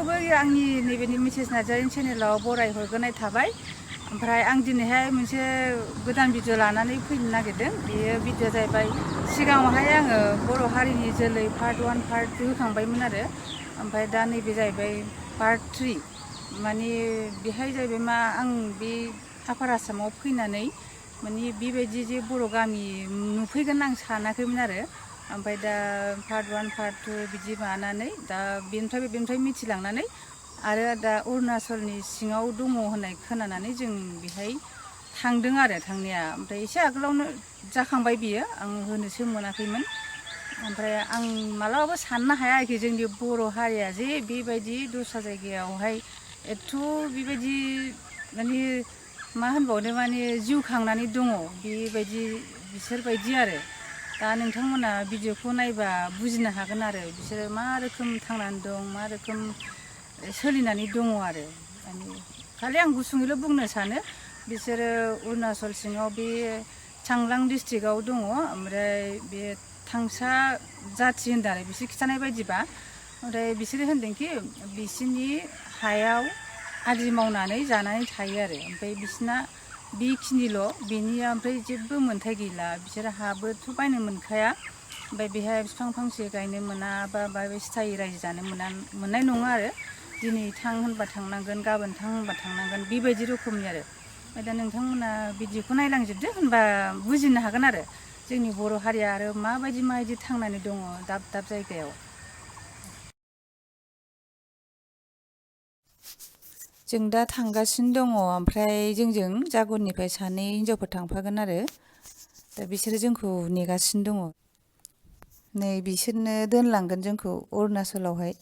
गासिखौबो आंनि नैबेनि मिसेस नार्जारिनि चेनेलाव बरायहरग्रोनाय थाबाय। ओमफ्राय आं दिनैहाय मोनसे गोदान भिडिअ लानानै फैनो नागिरदों। बेयो भिडिअ जाहैबाय सिगाङावहाय आङो बर' हारिनि जोलै पार्ट 1 पार्ट 2 होखांबायमोन आरो ओमफ्राय दा नैबे जाहैबाय पार्ट 3 माने बेहाय जाहैबाय मा आं बे आफार आसामाव फैनानै माने बेबायदि जे बर' गामि नुफैगोन आं सानाखैमोन आरो ओमफ्राय दा पार्ट 1 पार्ट 2 बिदि मानानै दा बेनिफ्राय मिथिलांनानै आरो दा अरुणाचलनि सिङाव दङ होननाय खोनानानै जों बेहाय थांदों आरो थांनाया। ओमफ्राय एसे आगोलावनो जाखांबाय बियो, आं होनोसो मोनाखैमोन। ओमफ्राय आं मालाबाबो साननो हाया आरोखि जोंनि बर' हारिया जे बेबायदि दस्रा जायगायावहाय एथ' बेबायदि माने मा होनबावनो माने जिउ खांनानै दङ बेबायदि बिसोरबायदि आरो। दा नोंथांमोना भिडिअखौ नायबा बुजिनो हागोन आरो बिसोरो मा रोखोम थांनानै दं, मा रोखोम सोलिनानै दङ आरो। माने खालि आं गुसुङैल' बुंनो सानो बिसोरो अरुणाचल सिङाव बे चांलां डिस्ट्रिक्टआव दङ। ओमफ्राय बे थांसा जाथि होनदों आरो बिसोर खिन्थानाय बायदिबा। ओमफ्राय बिसोरो होनदोंखि बिसोरनि हायाव आदि मावनानै जानानै थायो आरो ओमफ्राय बिसिना बेखिनिल', बेनिया ओमफ्राय जेबो मोन्थाय गैला। बिसोर हाबोथ' बायनो मोनखाया, ओमफ्राय बेहाय बिफां फांसे गायनो मोना बा सिथायै रायजो जानो मोननाय नङा आरो। दिनै थां होनबा थांनांगोन, गाबोन थां होनबा थांनांगोन, बेबायदि रोखोमनि आरो। ओमफ्राय दा नोंथांमोना भिडिअखौ नायलांजोबदो होनबा बुजिनो हागोन आरो जोंनि बर' हारिया आरो माबायदि थांनानै दङ दाब दाब जायगायाव। जों दा थांगासिनो दङ, ओमफ्राय जोंजों जागुननिफ्राय सानै हिनजावफोर थांफागोन आरो दा बिसोरो जोंखौ नेगासिनो दङ। नै बिसोरनो दोनलांगोन जोंखौ अरुणाचलावहाय।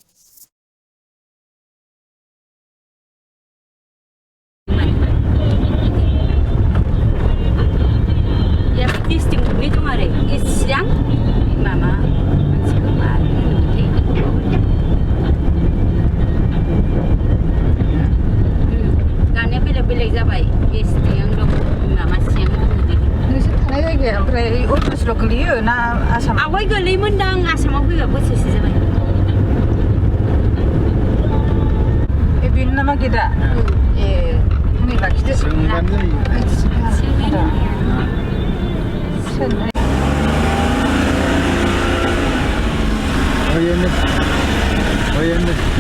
डिस्ट्रिक्ट मोननै दं आरो इस्ट चिरां माबा मोनसेखौ मा होनोमोनथाय दानिया बेलेग बेलेग जाबाय। इस्ट चिरां दं, माबा चिरां दं। नोंसोर थानाय जायगाया ओमफ्राय अरुणाचलाव गोलैयो ना आसाम? आवगाय गोलैयोमोनदां, आसामाव फैबा बोसोरसे जाबाय। बेनो नामा गेदा? ए नै लाखिदो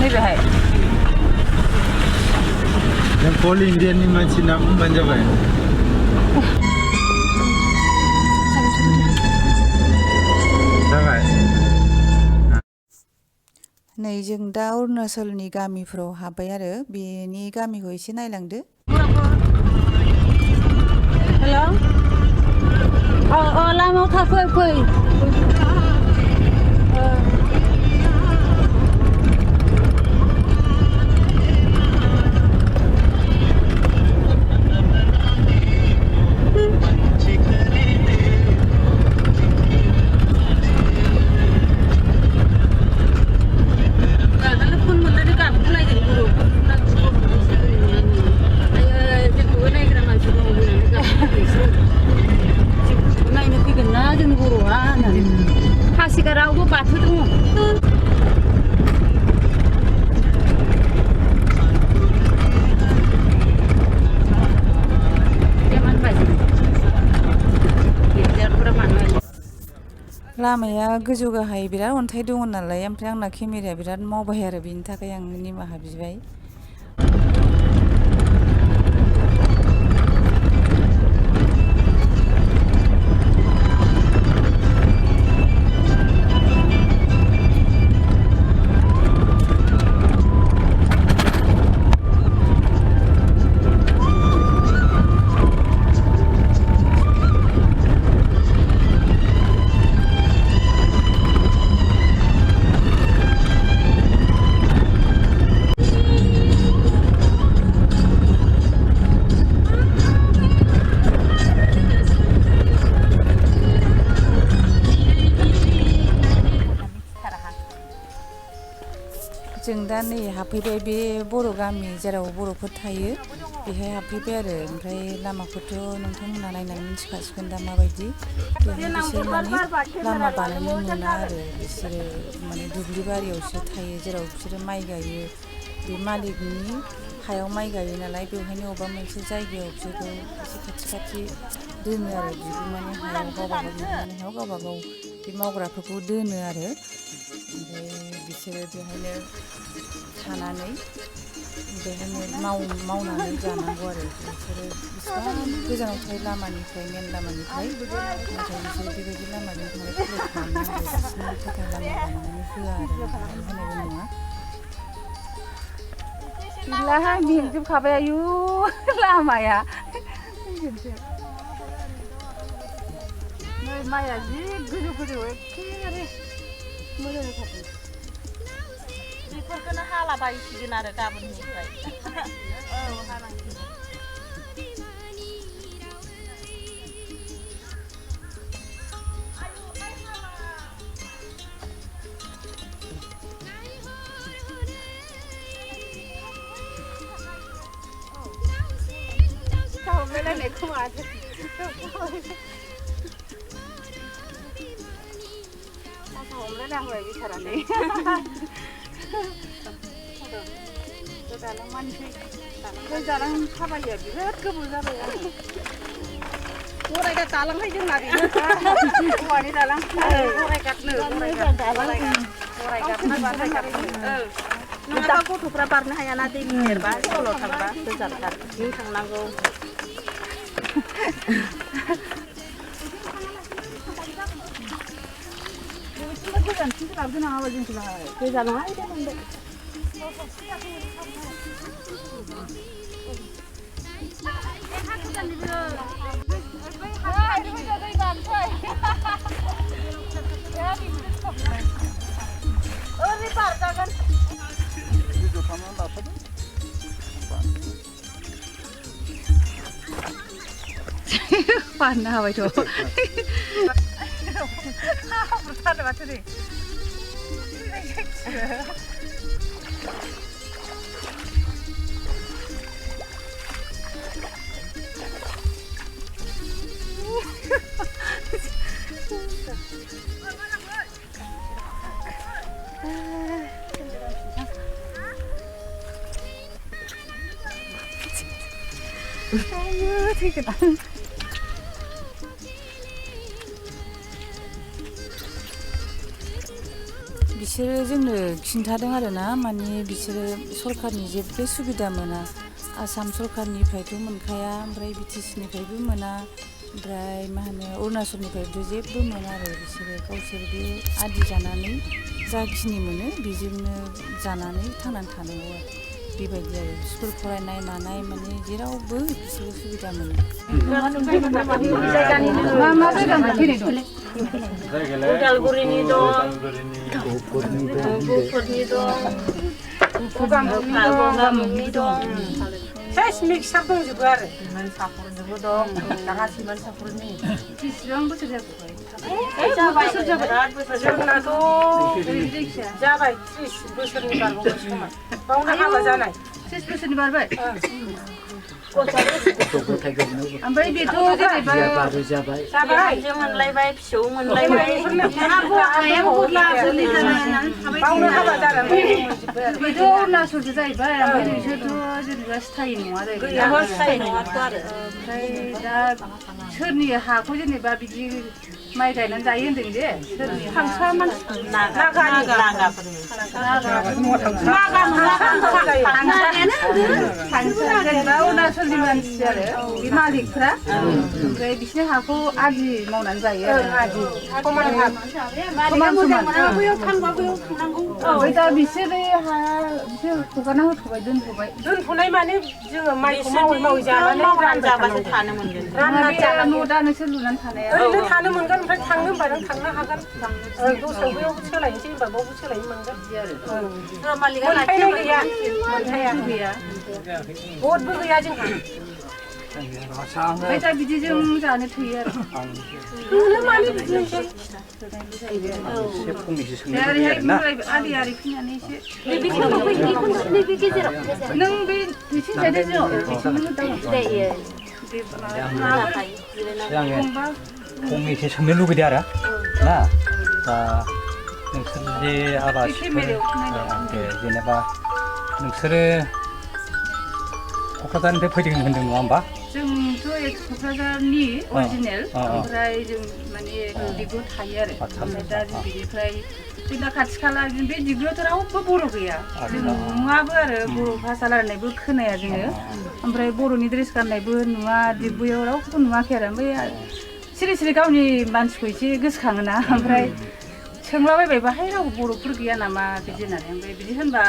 नैबेहाय जों कल इण्डियानि मानसि ना बुंबानो जाबाय। जाबाय। नै जों दा अरुणाचलनि गामिफ्राव हाबबाय आरो बेनि गामिखौ एसे नायलांदो। हेल' लामायाव थाफै फै। रावबो बाथौ दङ। लामाया गोजौ गाहाय बिराद अन्थाइ दङ नालाय, ओमफ्राय आंना केमेराया बिराद मावबाय आरो बेनि थाखाय आं निमाहा बिबाय। जों दा नै हाबफैबाय बे बर' गामि जेराव बर'फोर थायो बेहाय हाबफैबाय आरो। ओमफ्राय लामाखौथ' नोंथांमोना नायनानै मिथिखासिगोन दा माबायदि। बेहाय बिसोर माने लामा बानायनो मोना आरो बिसोरो माने दुब्लि बारियावसो थायो जेराव बिसोरो माइ गायो बे मालिकनि हायाव माइ गायो नालाय बेवहायनो अबेबा मोनसे जायगायाव बिसोरखौ एसे खाथि खाथि दोनो आरो बिगुमानि हायाव गावबागाव बिगुमानि हायाव गावबागाव बे मावग्राफोरखौ दोनो आरो ओमफ्राय बिसोरो बेवहायनो थानानै बेवहायनो मावनानै जानांगौ आरो बिसोरो बिसिबां गोजानाव थायो लामानिफ्राय मेन लामानिफ्राय नाथाय बिसोर बेबायदि लामाजों थांलाय फैलाय खालामनांगौ बिसोरनि थाखाय लामा बानायनानै होआ आरो होनायबो नङा गैलाहाय मेंजोबखाबाय आयु लामाया नै माइया जि गोजौ गोजौ एखेबारे मोजां जाथारदों बेफोरखौनो हालाबायसिगोन आरो गाबोननिफ्राय औ हानांसिगोन हमलायलायनाय खोमा हमलायना होबाय बिसारानै दालां मानसि दालां थाबायो बिराद गोबाव जाबाय आरो गरायगा दालांहाय जोंना बेनो औवानि दालां गरायगाथनो नङाबा गथ'फ्रा बारनो हायाना दै देरबा स्कुलाव थांबा गोजानथार नों थांनांगौ गोजानथिंसो लाबोनाङाबा जोंसो लाबाय गोजानावहाय बारनो हाबायथ' बुरथारो माथो नै 아유 되게 बिसोरो जोंनो खिन्थादों आरोना माने बिसोरो सरकारनि जेबो सुबिदा मोना आसाम सरकारनिफ्रायथ' मोनखाया ओमफ्राय बिटिसिनिफ्रायबो मोना ओमफ्राय मा होनो अरुणाचलनिफ्रायबो जेबो मोना आरो बिसोरो गावसोर बे आदि जानानै जाखिनि मोनो बेजोंनो जानानै थांनानै थानांगौ आरो बेबायदि आरो स्कुल फरायनाय मानाय माने जेरावबो बिसोरो सुबिदा मोनो मा मा जायगानिफ्राय फैनाय उदालगुरिनि दं गुफुरनि दं गगामुगनि दं सेस मिक्सार दंजोबो आरो साफरजोबो दं दागासिमोन साफरनि बेसेबां बोसोर जाखो जाबाय बिराद बोसोर जोंनाथ' जाबाय 30 बोसोरनि बारबावबाय खोमा बावनो हाबा जानाय 30 बोसोरनि बारबाय ओमफ्राय बेथ' जेनेबा जाबाय मोनलायबाय फिसौ मोनलायबाय बावनो हाबा जानानै बेथ' अरुणाचलसो जाहैबाय ओमफ्राय बिसोरथ' जेनेबा सिथाइ नङा जाहैबाय सिथाइ नङाथ' आरो ओमफ्राय दा सोरनि हाखौ जेनेबा बिदि माइ गायनानै जायो होन्दों जे सोरनि हांसोआ मानसि जेनेबा अरुणाचलनि मानसि आरो बे मालिकफ्रा ओमफ्राय बिसोरनि हाखौ आदि मावनानै जायो आरो समान ओमफ्राय दा बिसोरो हाया बिसोर हगारना होथ'बाय दोनथ'नाय माने जोङो माइखौ मावै मावै जानानै रानजाबासो थानो मोनगोन न' दा नोंसोर लुनानै थानाया ओरैनो थानो मोनगोन ओमफ्राय थांनो होनबा नों थांनो हागोन दस्रायाव बैयाव सोलायनोसै होनबा बावबो सोलायनो मोनगोन मोनथायनाय गैया गैया भटबो गैया जोंहा ओमफ्राय दा बिदिजों जानो थोयो आरो माने बिदिनोसै आदि आरि फैनानै एसे नों बे नोंसिनि साइडआव फंनैसो सोंनो लुगैदों आरो ना दा नोंसोर जे आबाद जेनेबा नोंसोरो क'क्राझारनिफ्राय फैदों होनदों नङा होमबा? जोंथ' क'क्राझारनि अरिजिनेल अ, अ। ओमफ्राय जों माने डिब्रुगड़आव थायो आरो आच्छा, ओमफ्राय दा जों आच्छा। बिनिफ्राय जोंना खाथि खाला बे डिब्रुगड़आवथ' रावबो बर' गैया जों नुवाबो आरो बर' भाषा रायलायनायबो खोनाया जोङो ओमफ्राय बर'नि ड्रेस गाननायबो नुवा डिब्रुगड़आव रावखौबो नुवाखै आरो ओमफ्राय सिरि सिरि गावनि मानसिखौ एसे गोसोखाङोना ओमफ्राय सोंलाबायबाय बाहाय रावबो बर'फोर गैया नामा बिदि होननानै ओमफ्राय बिदि होनबा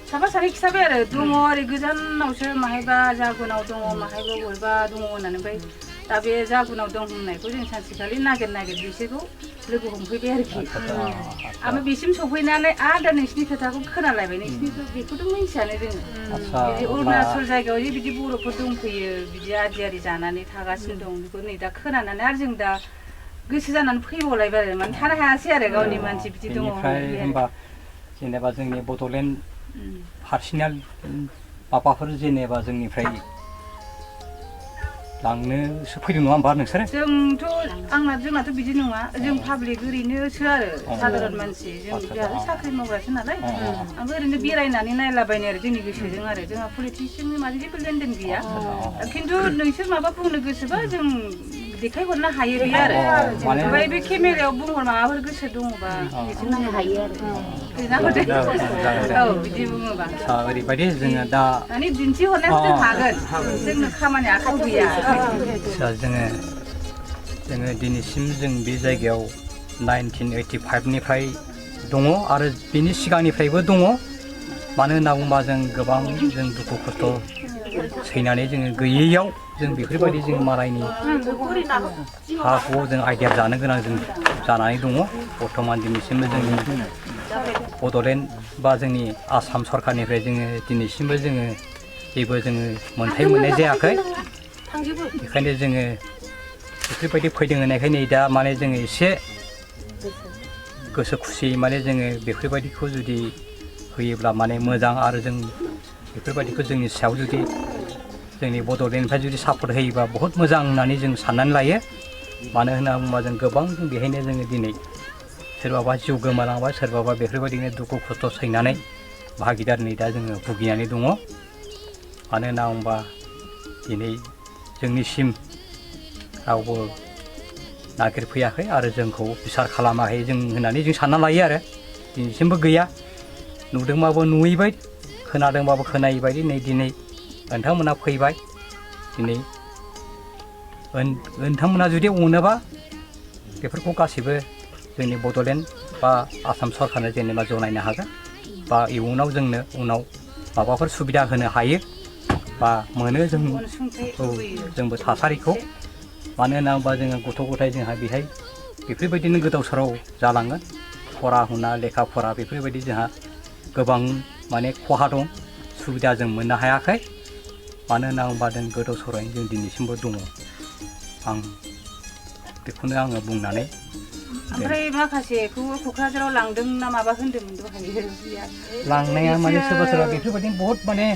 साफा सानै खिथाबाय आरो दङ ओरै गोजानावसो माहायबा जागुनाव दङ माहायबा बबेबा दङ होननानै ओमफ्राय दा बे जागुनाव दं होननायखौ जों सानसेखालि नागिर बिसोरखौ लोगो हमफैबाय आरोखि ओमफ्राय बिसिम सफैनानै दा नोंसिनि खोथाखौ खोनालायबाय नोंसिनि बेखौथ' मिन्थियानो जोङो बिदि अरुणाचल जायगायाव जे बिदि बर'फोर दंफैयो बिदि आदि आरि जानानै थागासिनो दं बेखौ नै दा खोनानानै आरो जों दा गोसो जानानै फैबावलायबाय आरो माने थानो हायासै आरो गावनि मानसि बिदि दङ बेनिफ्राय होमबा जेनेबा जोंनि बड'लेण्ड पार्सनेल माबाफोर जेनेबा जोंनिफ्राय लांनोसो फैदों नङा होमबा नोंसोरो? जोंनाथ' बिदि नङा जों पाब्लिक ओरैनोसो आरो साधारन मानसि जोंहा साख्रि मावग्रासो नालाय ओमफ्राय ओरैनो बेरायनानै नायलाबायनो आरो जोंनि गोसोजों आरो जोंहा पलिटिक्सजोंनि माने जेबो लेनदेन गैया खिन्थु नोंसोर माबा बुंनो गोसोबा जों देखायहरनो हायो बे आरो ओमफ्राय बे केमेरायाव बुंहर माबाफोर गोसो दङबा बुंनो हायो आरो औ बिदि बुङोबा ओरैबायदि जोङो दा माने दिन्थिहरनायखौ जों हागोन जोंनो खामानि आखायाव गैया जोङो दिनैसिम जों बे जायगायाव 1985निफ्राय दङ आरो बिनि सिगांनिफ्रायबो दङ मानो होनना बुङोबा जों गोबां जों दुखु खस्थ' सैनानै जोङो गैयैयाव जों बेफोरबायदि जों मालायनि हा हुआव जों आइडिया जानो गोनां जों जानानै दङ बर्थमान दिनैसिमबो जोंनि बड'लेण्ड बा जोंनि आसाम सरकारनिफ्राय जोङो दिनैसिमबो जोङो जेबो जोङो मोनथाय मोननाय जायाखै बेखायनो जोङो बेफोरबायदि फैदों होननायखाय दा माने जोङो एसे गोसो खुसियै माने जोङो बेफोरबायदिखौ जुदि होयोब्ला माने मोजां आरो जों बेफोरबायदिखौ जोंनि सायाव जुदि जोंनि बड'लेण्डनिफ्राय जुदि सापर्ट होयोबा बहुत मोजां होननानै जों साननानै लायो मानो होनना बुङोबा जों गोबां बेहायनो जोङो दिनै सोरबाबा जिउ गोमालांबाय सोरबाबा बेफोरबायदिनो दुखु खस्थ' सैनानै भागिदार नै दा जोङो भुगिनानै दङ मानो होनना बुङोबा दिनै जोंनिसिम रावबो नागिरफैयाखै आरो जोंखौ बिसार खालामाखै जों होननानै जों सानना लायो आरो दिनैसिमबो गैया नुदोंबाबो नुयैबाय खोनादोंबाबो खोनायै बायदि नै दिनै नोंथांमोना फैबाय दिनै नोंथांमोना जुदि अनोबा बेफोरखौ गासैबो जोंनि बड'लेण्ड बा आसाम सरकारनो जेनेबा जनायनो हागोन बा इयुनाव जोंनो उनाव माबाफोर सुबिदा होनो हायो बा मोनो जों जोंबो थासारिखौ मानो होनना बुङोबा जोङो गथ' गथाय जोंहा बेहाय बेफोरबायदिनो गोदाव सोराव जालांगोन फरा हुना लेखा फरा बेफोरबायदि जोंहा गोबां माने खहा दं सुबिदा जों मोननो हायाखै मानो होनना बुङोबा जों गोदाव सोरावैनो जों दिनैसिमबो दङ आं बेखौनो आङो बुंनानै ओमफ्राय माखासेखौ क'क्राझाराव लांदों ना माबा होन्दोंमोन दहायो लांनाया माने सोरबा सोरबा बेफोरबायदिनो बहुत माने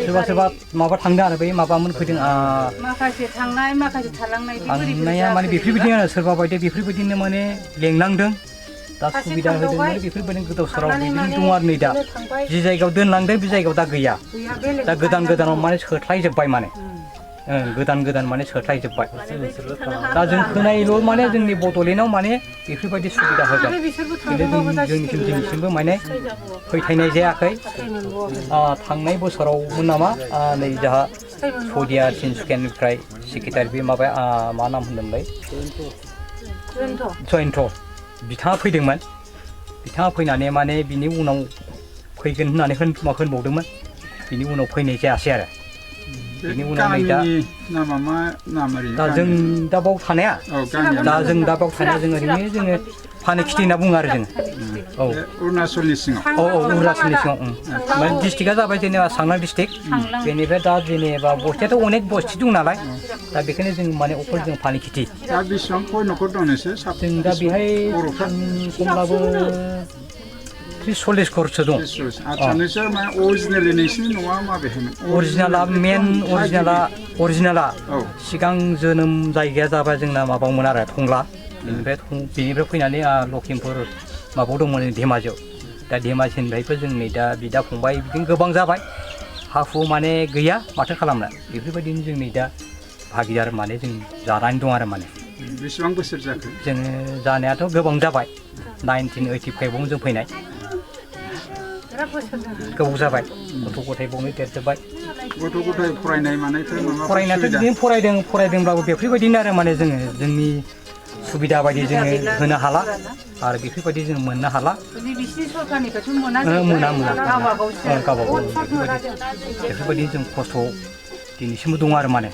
सोरबा सोरबा माबा थांदों आरो बै माबामोन फैदों माखासे थांनाय माखासे थालांनाय थांनाया माने बेफोरबायदिनो आरो सोरबा बायदि बेफोरबायदिनो माने लेंलांदों दा सुबिदा होदों माने बेफोरबायदिनो गोदाव सोराव बिदिनो दङ आरो नै दा जि जायगायाव दोनलांदों बे जायगायाव दा गैया दा गोदान गोदानाव माने सोख्लायजोब्बाय माने गोदान गोदान माने सोख्लायजोब्बाय दा जों खोनायल' माने जोंनि बड'लेण्डआव माने बेफोरबायदि सुबिदा होगोन खिन्थु जोंनिसिम दिनैसिमबो माने फैथायनाय जायाखै थांनाय बोसोरावमोन नामा नै जोंहा सदिया तिनसुकियानिफ्राय सेक्रेटारि बे माबाया मा नाम होनदोंमोनलाय जयन्त बिथाङा फैदोंमोन बिथाङा फैनानै माने बिनि उनाव फैगोन होननानै होनबावदोंमोन बिनि उनाव फैनाय जायासै आरो बिनि उनाव नै दा जों दा बाव थानाया दा जों दा बाव थानाया जों ओरैनो जोङो फानिखिथि होनना बुङो आरो जों औ अरुणाचलनि सिङाव अरुणाचलनि सिङाव माने डिस्ट्रिक्टआ जाबाय जेनेबा सांलां डिस्ट्रिक्ट बेनिफ्राय दा जेनेबा बस्तियाथ' अनेक बस्ति दं नालाय दा बेखायनो जों माने अकल जों फानिखिथि दा बेसेबां खय न'खर दं नोंसोर जों दा बेहाय खमब्लाबो 30-40 घरसो दं आच्छा नोंसोर माने अरिजिनेलि नोंसिनि न'आ माबेहायमोन अरिजिनाला मेन अरिजिनाला सिगां जोनोम जायगाया जाबाय जोंना माबामोन आरो टंला बेनिफ्राय फैनानै लखिमपुर माबायाव दंमोन धेमाजियाव दा धेमाजिनिफ्रायबो जोंनि दा बिदा फंबाय बिदिनो गोबां जाबाय हा हु माने गैया माथो खालामनो बेफोरबायदिनो जोंनि दा भागिदार माने जों जानानै दं आरो माने बेसेबां बोसोर जाखो जोङो जानायाथ' गोबां जाबाय 1985 जों फैनाय गोबाव जाबाय गथ' गथाय बावनो देरजोब्बाय गथ' गथाय फरायनाय मानायफोर माबा फरायनायाथ' बिदिनो फरायदोंब्लाबो बेफोरबायदिनो आरो माने जोंनि सुबिदा बायदि जोङो होनो हाला आरो बेफोरबायदि जों मोननो हाला बिसिनि सरखारनिफ्रायथ' मोना मोना गावबागाव बेफोरबायदि जों खस्थ' दिनैसिमबो दं आरो माने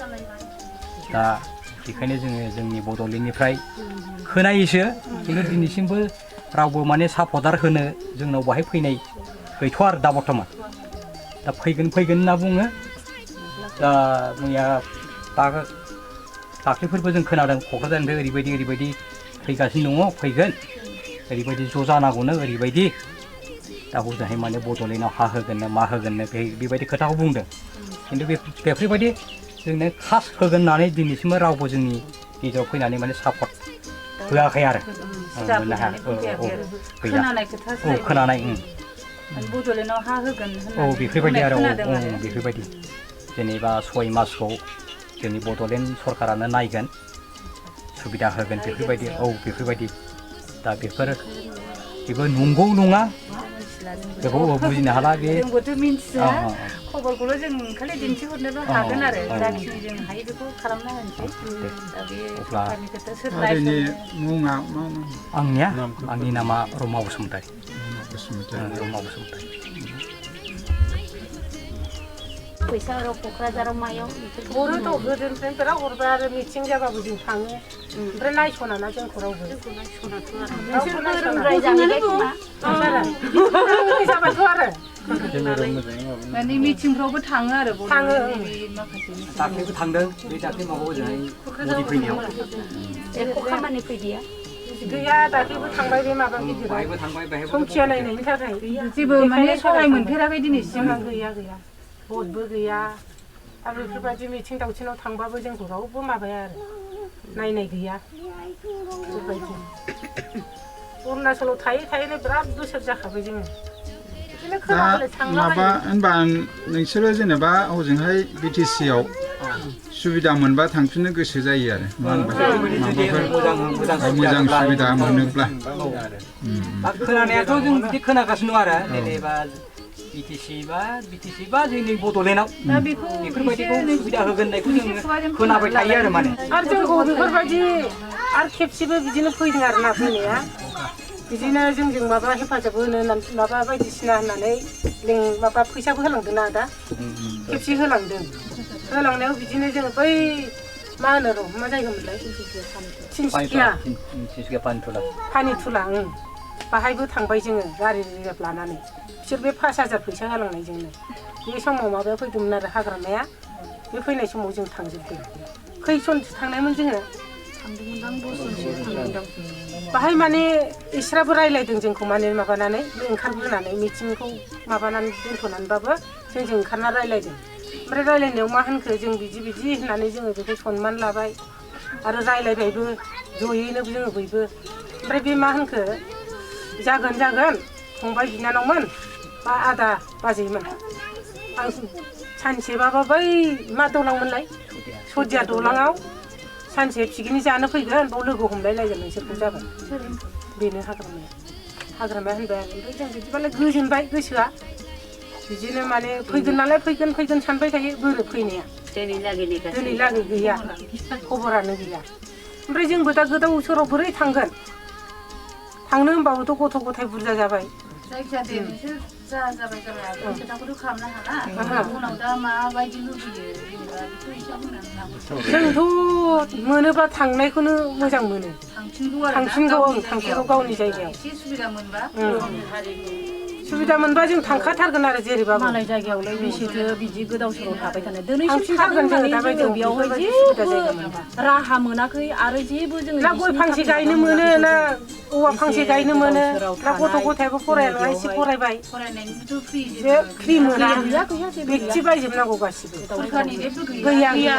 दा बेखायनो जोङो जोंनि बड'लेण्डनिफ्राय खोनायोसो खिन्थु दिनैसिमबो रावबो माने सापर्टार होनो जोंनाव बाहाय फैनाय गैथ'आ आरो दा बर्थमान दा फैगोन होनना बुङो दा मैया दाख्लैफोरबो जों खोनादों क'क्राझारनिफ्राय ओरैबायदि फैगासिनो दङ फैगोन ओरैबायदि ज' जानांगौनो ओरैबायदि दा हजोंहाय माने बड'लेण्डआव हा होगोननो मा होगोननो बेबायदि खोथाखौ बुंदों खिन्थु बेफोरबायदि जोंनो खास होगोन होननानै दिनैसिमबो रावबो जोंनि गेजेराव फैनानै माने सापर्ट होआखै आरो मोननो हाया खोनानाय बड'लेण्डआव हा होगोन बेफोरबायदि आरो बेफोरबायदि जेनेबा 6 मासखौ जोंनि बड'लेण्ड सरकारानो नायगोन सुबिदा होगोन बेफोरबायदि दा बेबो नंगौ नङा बेखौ बुजिनो हाला बे जोंबोथ' मिन्थिया खबरखौल' जों खालि दिन्थिहरनोल' हागोन आरो जाखिनि जों हायो बेखौ खालामना होनोसै दा बे सरकारनि खोथा सोर ओरैनो मुङा मा आंनि नामा रमा बसुमतारी फैसा हरो क'क्राझाराव मायाव हरोथ' गोदोनिफ्रायनो बिराद हरबाय आरो मिथिं जाबाबो जों थाङो ओमफ्राय नायस'नाना जोंखौ रावबो जाबायथ' आरो माने मिटिंफ्रावबो थाङो आरो थाङो दाख्लैबो थांदों बे दाख्लै माबायाव ओजोंहाय फैनायाव खामानि फैदिया गैया दाख्लैबो थांबाय बे माबा गिदिराव संखिया नायनायनि थाखाय जेबो माने सहाय मोनफेराखै दिनैसिम गैया भटबो गैया आरो बेफोरबायदि मिथिं दावथिङाव थांबाबो जोंखौ रावबो माबाया आरो नायनाय गैया बेफोरबायदि अरुणाचलाव थायैनो बिराद बोसोर जाखाबाय जोङो दा माबा होनबा नोंसोरो जेनेबा हजोंहाय BTC आव सुबिदा मोनबा थांफिननो गोसो जायो आरो माबाफोर मोजां सुबिदा मोनोब्ला खोनानायाथ' जों बिदि खोनागासिनो दं आरो जेनेबा BTC बा जोंनि बड'लेण्डआव बेफोरबायदिखौ सुबिदा होगोननायखौ जों खोनाबाय थायो आरो माने आरो जोंखौ बेफोरबायदि आरो खेबसेबो बिदिनो फैदों आरो ना फैनाया बिदिनो जोंजों माबा हेफाजाब होनो माबा बायदिसिना होननानै माबा फैसाबो होलांदों ना दा खेबसे होलांनायाव बिदिनो जोङो बै मा होनो मा जायगामोनलाय तिनसुकिया पानिथुला बाहायबो थांबाय जोङो गारि रिजार्भ लानानै बिसोर बे 5,000 फैसा होलांनायजोंनो बे समाव माबाया फैदोंमोन आरो हाग्रामाया बे फैनाय समाव जों थांजोबदों खैसनसो थांनायमोन जोङो बाहाय माने इसोराबो रायलायदों जोंखौ माने माबानानै ओंखारबोनानै मिटिंखौ माबानानै दोनथ'नानैबाबो जोंजों ओंखारना रायलायदों ओमफ्राय रायलायनायाव मा होनखो जों बिदि होननानै जोङो बेखौ सनमान लाबाय आरो रायलायबायबो जयैनो जोङो बयबो ओमफ्राय बे मा होनखो जागोन फंबाय बिनानावमोन बा आदा बाजैमोन आं सानसेबाबो बै मा दलांमोनलाय सदिया दलाङाव सानसे पिकनिक जानो फैगोन बाव लोगो हमलायलायगोन नोंसोरखौ जागोन बेनो हाग्रामाया होनबाय आरो ओमफ्राय जों बिदिबालाय गोजोनबाय गोसोआ बिदिनो माने फैगोन नालाय फैगोन सानबाय थायो बोरो फैनाया दिनैलागै गैया खबरानो गैया ओमफ्राय जोंबो दा गोदाव सोराव बोरै थांगोन थांनो होनबाबोथ' गथ' गथाय बुरजा जाबाय जायखिजाया दे नोंसोर जाबाय खोथाखौथ' खालामनो हाला उनाव दा माबायदि लुबैयो जेनेबा बेखौ एसे बुंनानै जोंथ' मोनोबा थांनायखौनो मोजां मोनो थांफिनगौ गावनि जायगायाव एसे सुबिदा मोनबा सुबिदा मोनबा जों थांखाथारगोन आरो जेरैबा मालाय जायगायावलाय बेसेथो बिदि गोदाव सोराव थाबाय थानो थांफिनखागोन जोङो दाबायदियाव बेयावहाय जेबो राहा मोनाखै आरो जेबो जों ना गय फांसे गायनो मोनो ना औवा फांसे गायनो मोनो दा गथ' गथायबो फरायनाया एसे फरायबाय फरायनायनिबोथ' फ्रि बे फ्रि मोना बेक्ति बायजोबनांगौ गासिबो सरखारनिफ्रायबो गैया गैया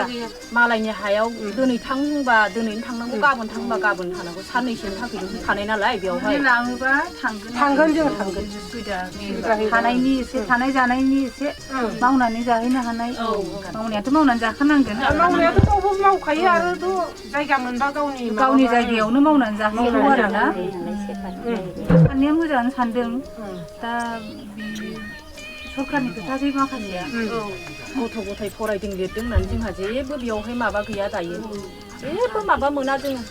मालायनि हायाव दिनै थांबा दिनैनो थांनांगौ गाबोन थांबा गाबोन थांनांगौ साननैसोनि थाखायल' थानाय नालाय बेवहाय लाङोबा थांगोन जों थांगोन सुबिदा थानायनि एसे थानाय जानायनि एसे मावनानै जाहैनो हानाय मावनायाथ' मावनानै जाखानांगोन मावनायाथ' गावबो मावखायो आरोथ' जायगा मोनबा गावनि जायगायावनो मावनानै जाहैनांगौ आरोना साननाया मोजाङानो सानदों दा सरखारनि खोथासै माखासेया गथ' गथाय फरायदों लिरदों होननानै जोंहा जेबो बेवहाय माबा गैया दायो जेबो माबा मोना जोङो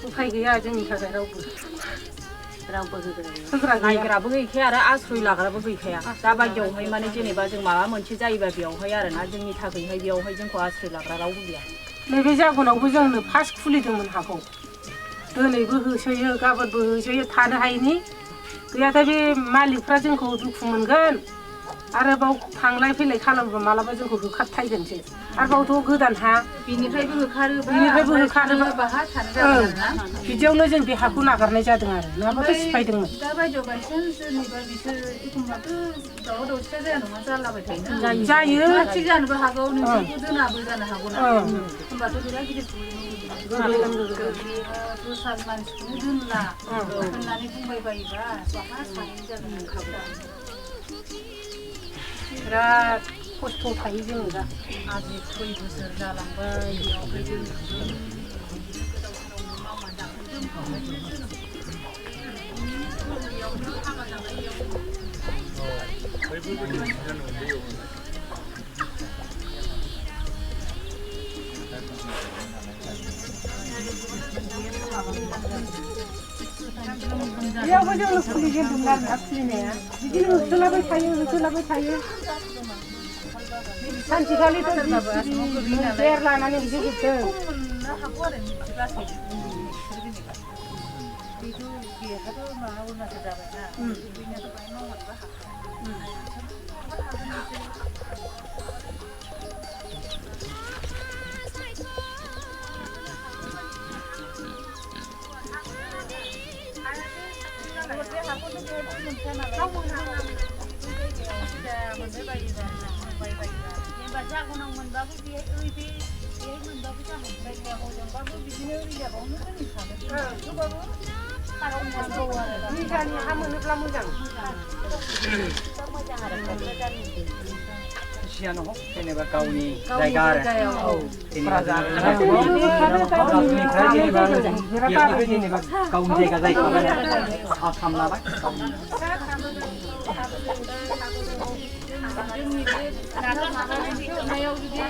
उफाय गैया जोंनि थाखाय रावबो होग्रा गैया नायग्राबो गैखाया आरो आश्रय लाग्राबो गैखाया दा बायदियावहाय माने जेनेबा जों माबा मोनसे जायोबा बेवहाय आरोना जोंनि थाखायहाय बेवहाय जोंखौ आश्रय लाग्रा रावबो गैया नैबे जागोनावबो जोंनो फार्स्ट खुलिदोंमोन हाखौ दिनैबो होसोयो गाबोनबो होसोयो थानो हायिनि गैया दा बे मालिकफ्रा जोंखौ दुखु मोनगोन आरोबाव थांलाय फैलाय खालामोबा मालाबा जोंखौ होखारथायगोनसो आरोबावथ' गोदान हा बिनिफ्रायबो होखारोबा बाहा थानो जागोन ना बिदियावनो जों बे हाखौ नागारनाय जादों आरो नङाबाथ' सिफायदोंमोन दा बायदियाव बायसान्स सोरनिबा बिसोर एखमबाथ' दावराव दावसिया जाया नङा जालाबाय थायोना जायो थिग जानोबो हागौ नोंसोरखौ दोनाबो जानो हागौ ना एखमबाथ' बिराद गिदिर दस्रा मानसिखौनो दोनला होननानै बुंबाय बायोबा बाहा सानै जागोन बिराद खस्थ' थायो जोङो दा आजि 6 बोसोर जालांबाय बेयावहाय जों बेयावबो जोंनो खुलिजेनदोंमोन आरोना खुलिनाया बिदिनो होसोलाबाय थायो सानसेखालिथ' बेर लानानै होजोबदों हागौ आरो बिदि गासै बेथ' बेहाथ' माबा अरुणाचल जाबायना बेनियाथ' बाहाय मावहरबा जागोनाव मोनबाबो बेहाय मोनबाबो जागोन जायगाया हजोंबाबो बिदिनो रिजार्भआवनो दोनहैखागोन थेवबाबो खालामनांगौ आरो निजानि हा मोनोब्ला मोजां आरो क'क्राझारनि खुसियानो हक जेनेबा गावनि जायगा आरो जेनेबा गावनि जायगा जायखाबाय आसाम लाबाय जोंनि बे माबानाय बेखेवनायाव जुदि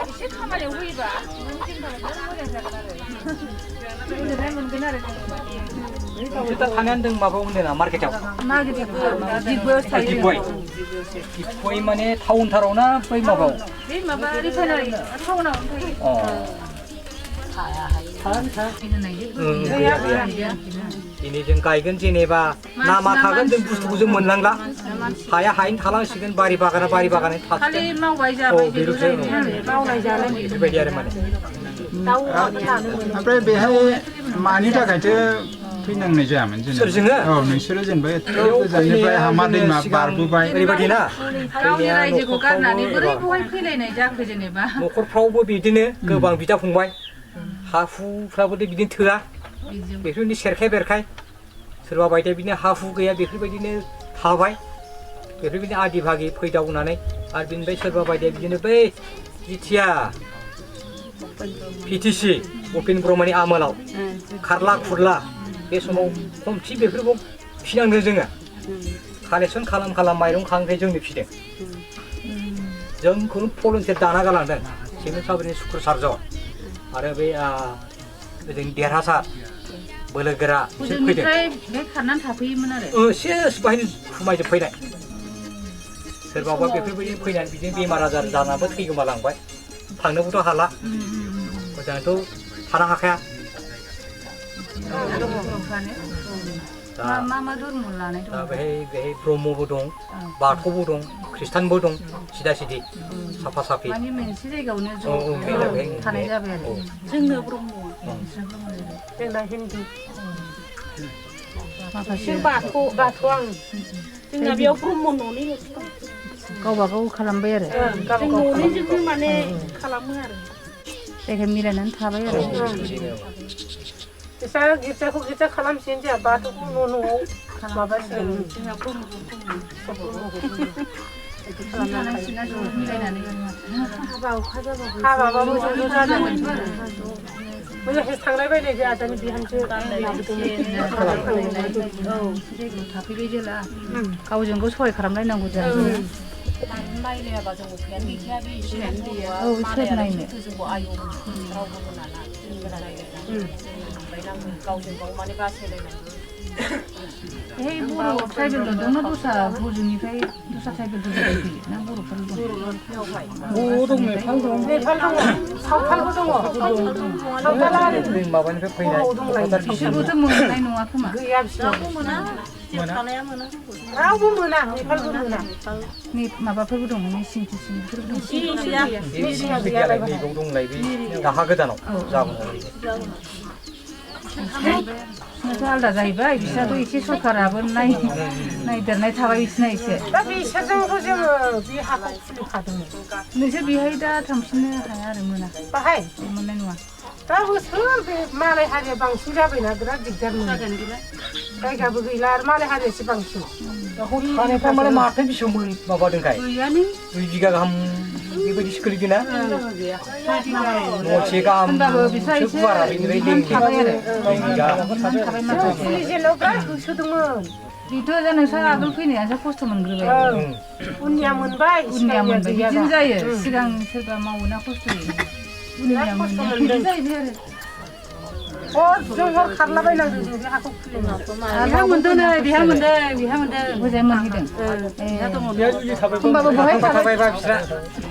एसे खामानियाव होयोबा मोजां जागोन आरो गोजोननाय मोनगोन आरो नोंसोर दा थानायानो दं माबायाव होनदों ना मार्केटाव दिपय माने टाउनथाराव ना बै माबायाव बे माबा रिफाइनारि टाउनावनो थायो दिनै जों गायगोन जेनेबा नामा थागोन जों बुस्थुखौ जों मोनलांला हाया हायैनो थालांसिगोन बारि बागाना खालि मावबाय जाबाय मावनाय जानाय बेफोरबायदि आरो माने ओमफ्राय बेहाय मानि थाखायथो फैनांनाय जायामोन जेनेबा औ नोंसोरो जेनेबा एथ' गोजाननिफ्राय हामा दैमा बारबोबाय ओरैबायदि ना गावनि रायजोखौ गारनानै बोरै बहाय फैलायनाय जाखो जेनेबा न'खरफ्रावबो बिदिनो गोबां बिदा फंबाय हा हुफ्राबो बिदिनो थोआ बेफोरबायदि सेरखाय बेरखाय सोरबा बायदिया बिदिनो हा हु गैया बेफोरबायदिनो थाबाय बेफोरबायदिनो आदि भागि फैदावनानै आरो बिनिफ्राय सोरबा बायदिया बिदिनो बै जिथिया पिटिसि उपेन ब्रह्मनि आमोलाव खारला खुरला बे समाव खमथि बेफोरखौ फिनांदों जोङो कालेक्सन खालाम माइरं खांनिफ्राय जोंनो फिदों जोंखौनो भलन्टियार दाना गालांदों सिमेन्ट साब्रिनि सुक्र सार्ज आरो बे जों देरहासार बोलोगोरा बिसोर फैदों खारनानै थाफैयोमोन आरो सेस बाहायनो खुमायजोबफैनाय सोरबाबा बेफोरबायदि फैनानै बिदिनो बेमार आजार जानाबो थैगोमालांबाय थांनोबोथ' हाला मोजाङैथ' थानो हाखाया मा धर्म लानाय दं बेहाय ब्रह्मबो दं बाथौबो दं ख्रिस्टानबो दं सिदा सिदि साफा साफि माने मोनसे जायगायावनो ज' थानाय जाबाय आरो जोंनो ब्रह्मआ जोंना हिन्दी माखासे जों बाथौ बाथौ आं जोंना बेयाव ब्रह्म न'नि गावबा गाव खालामबाय आरो गावबा जों गाव न'निजोंनो माने खालामो आरो जायगा मिलायनानै थाबाय आरो बिसा गिर्जाखौ गिर्जा खालामसिगोन जोंहा बाथौखौ न'आव माबासिगोन जोंना ब्रह्म मिलायनानै हाबाबाबो ज' ज' जाजागोन मोजांसो थांलाय बायलाय जाया दानि बिहामजो थाफैबाय जेला गावजों गाव सहाय खालामलायनांगौ जायो नायलायाबा जों उफायानो गैखाया बे एसे औ सोर नायनो जोंबो आयौ रावबो मोनाना गावजों गाव माने बासायलायनांगौ बेहाय बर' ट्राइबेल दं ना दस्रा हजोंनिफ्राय दस्रा ट्राइबेलफोर फैयो ना बर'फोर दं? नेपाल दं सावथालबो दङ सावथाला आरो माबानिफ्राय फैनाय बिसोरबोथ' मोननाय नङा खोमा गैया बिसोराव रावबो मोना नेपालबो मोना माबाफोरबो दं मिसिं थिसिंफोरबो दं मिसिङा गैयालाय नैबाव दंलाय बे दाहा गोदानाव जागोन बिसोरनाथ' आलादा जाहैबाय बिसोरनाथ' एसे सरखाराबो नायदेरनाय थाबाय बिसोरना एसे दा बिसोरजोंबो जोङो बे हाखौ खुलिखादोंमोन नोंसोर बेहाय दा थांफिननो हाया आरो मोना बाहाय मोननाय नङा दा बोसोर बे मालाय हारिया बांसिन जाबायना बिराद दिगदार मोनो जायगाबो गैला आरो मालाय हारियासो बांसिन थानायफ्रा माने माथो बेसेबां माबादोंखाय गैयानो 2 बिगा गाहाम बेबायदिसो गोलैदोंना न'से गाहाम होनबाबो बिस्रा एसे बिदिनो थाबाय आरो थाबाय माखासे खुलिजेननायाव बिराद होसोदोंमोन बेथ' दा नोंस्रा आगोल फैनायासो खस्थ' मोनग्रोबाय उननिया मोनबाय उननिया मोनबाय बिदिनो जायो सिगां सोरबा मावोना खस्थ'यै उननिया मोनबाय बिदि जाहैबाय आरो हरजों हर खारलाबायनांदों जों बे हाखौ खुलिनो बिहा मोनदों नै बिहा मोनदों मोजाङै मोनहैदों होमबाबो बहाय थाबाय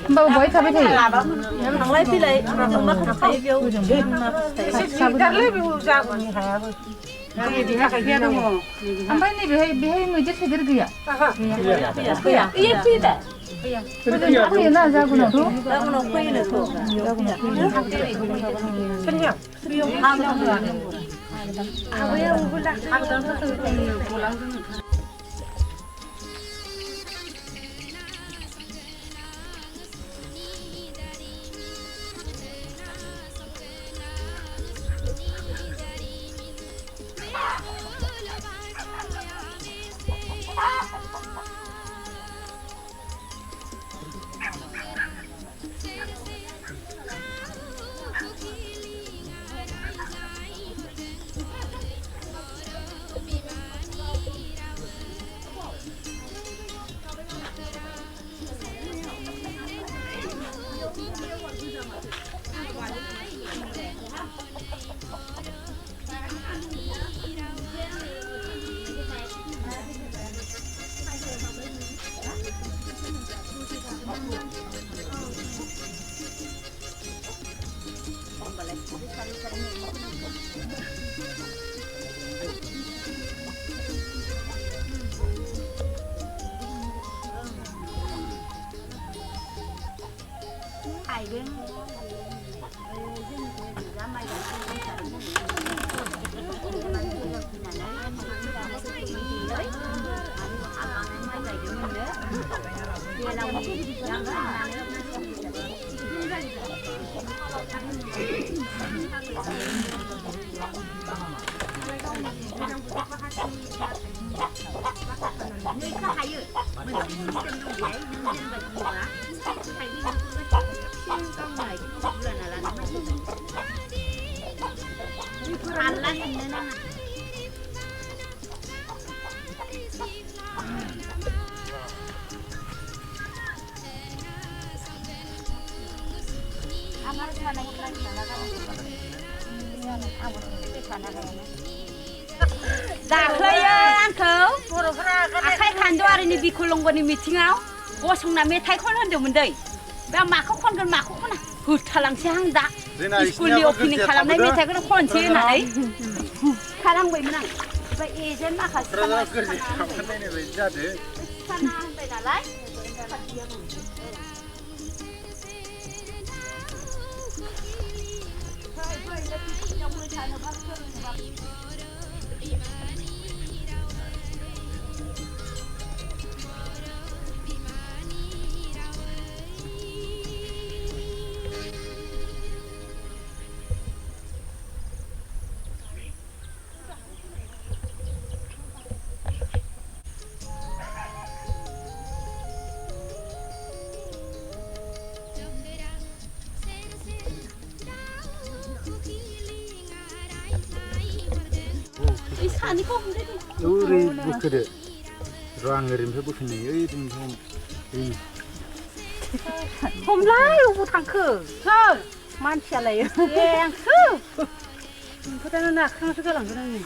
होमबाबो बहाय थाबाय थायो थांलाय फैलाय जों माखासे थायो बेयाव एसे दिगदारलै बेयाव जाबोनो हायाबो ओमफ्राय नैबेहाय मैदेर सैदेर गैया फैया फैदा फैयोना जागुनावथ' गाबोनाव फैयोनोथ' सोरनिया दाख्लैयो आंखौ आखाइ खान्दुवारिनि बिखुलंगनि मिथिङाव गसंना मेथाइ खन होनदोंमोन दै बे माखौ खनगोन माखौ खना होथालांसै आं दा स्कुलनि अपेनिं खालामनाय मेथाइखौनो खनसै होननानै खालामबायमोन आं ओमफ्राय एजेन्ट माखासे होनबाय नालाय 이 산이고 근데 우리 그래. 로앙을임해 보시네. 여기 좀 홈라이 오고 탕크 헐 만치알래요 예 그다음에 나 캉스 가랑 그러니.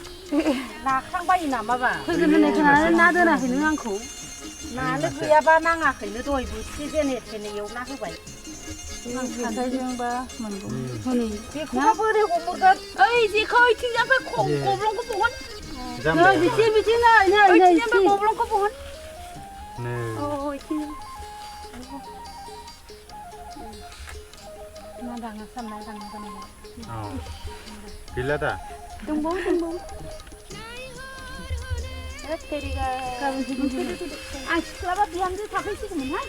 나 캉바이 나마봐 그거는 내가 나더나 해는 않고. 나를 그야바 나가खैनो दहायबो सिजेने थेने एवना होबाय खान्थाइजोंबा मोनगौ हनै बेखौबा बोरै हमहरगोन ओइ जेखौ इथिंजाय गब्लंखौ बहन नै बिथिं बिथिं नै नै नै इथिंजाय गब्लंखौ बहन 네. इथिं 나다가 삼날 당하는 거. 빌라다. दंबावो आं सिख्लाबा बिहामजो थाफैसिगौमोनहाय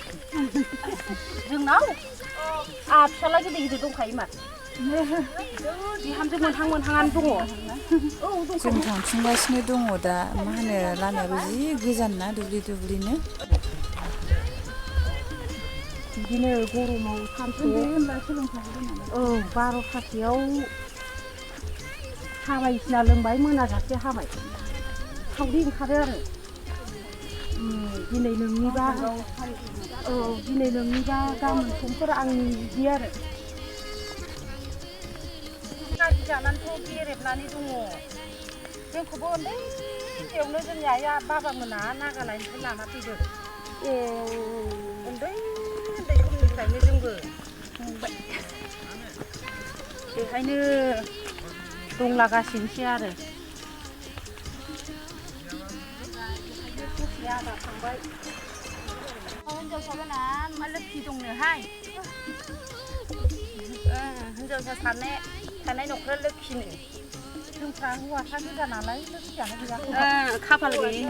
जोंनाव फिसाला गिदिर गिदिर दंखायो माथो बिहामजो मोनहां मोनहाङानो दङ औ दं जों थांफिनगासिनो दङ दा मा होनो लामायाबो जि गोजान ना दुब्लिनो बिदिनो गरमाव सानसे 12:30आव थाबायसिना लोंबाय मोनाजासे हाबाय सावरि ओंखारो आरो दिनै नोंनिबा दिनै नोंनिबा गाबोन समफोर आंनि बिदि आरो गारि जानानैथ' गेरेबनानै दङ जोंखौबो उन्दैयावनो जोंनि आइया बाबामोना नागालेण्डनिफ्राय लाना फैदों उन्दै समनिफ्रायनो जोंबो बेखायनो दंलागासिनोसै आरो आदा थांबाय हिनजावसाफोरना मा लोखि दंनोहाय हिनजावसा थानाय न'खरा लोखिनो जोंफ्रा हौवासा गोजा नालाय लोखियानो गैया खाफाल गैयि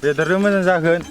बेदर मोजां जागोन